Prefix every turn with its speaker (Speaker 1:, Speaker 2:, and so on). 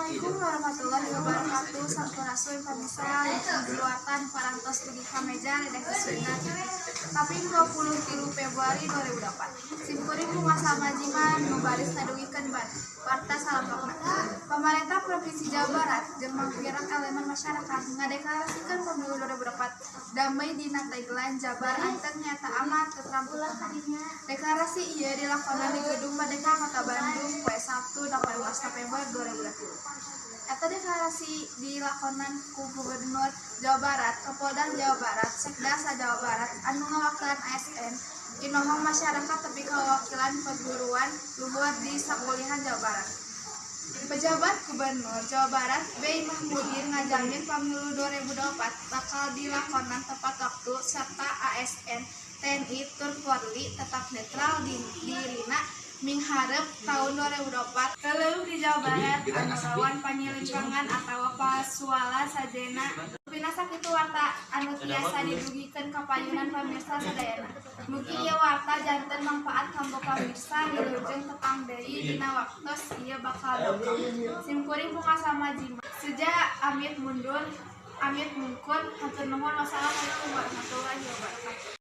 Speaker 1: Assalamualaikum warahmatullahi wabarakatuh. Sampurasun, pamirsa. Hiji warta parantos dugi ka meja redaksi Sunda TV. Kaping 23 Februari 2004. Simkuring Bunga Majiman nu baris ngadugikeun warta salengkapna. Pemerintah Provinsi Jawa Barat jeung mangpirang elemen masyarakat ngadeklarasikeun pemilu 2004 damai dina tagline "Jabar Anteng Nyata Aman Tentram Tenang". Deklarasi ieu dilakonan di Gedung Merdeka, Kota Bandung, poe Sabtu 18 November 2020. Eta deklarasi dilakonan ku Gubernur Jawa Barat, Kapolda Jawa Barat, Sekda sa-Jawa Barat, anu ngawakilan ASN, inohong masyarakat tepi ka wakilan perguruan luhur di sakulihan Jawa Barat. Pejabat Gubernur Jawa Barat Bey Machmudin ngajamin pemilu 2024 bakal dilakonan tepat waktu serta ASN, TNI tur Polri tetap netral di dirina mingharep tahun 2024. Leleuh di Jawa Barat anu rawan panyilempangan atawa pasualan sajena. Rupina sakitu warta anu tiasa didugikeun ka payunan pamirsa sadayana. Mugi ieu warta janten mangpaat kanggo pamirsa. Wilujeng tepang deui dina waktos ieu bakal dongkap. Simkuring Bunga Samajima. Seja amit mundur, amit mungkur, hatur nuhun. Wassalamualaikum warahmatullahi wabarakatuh.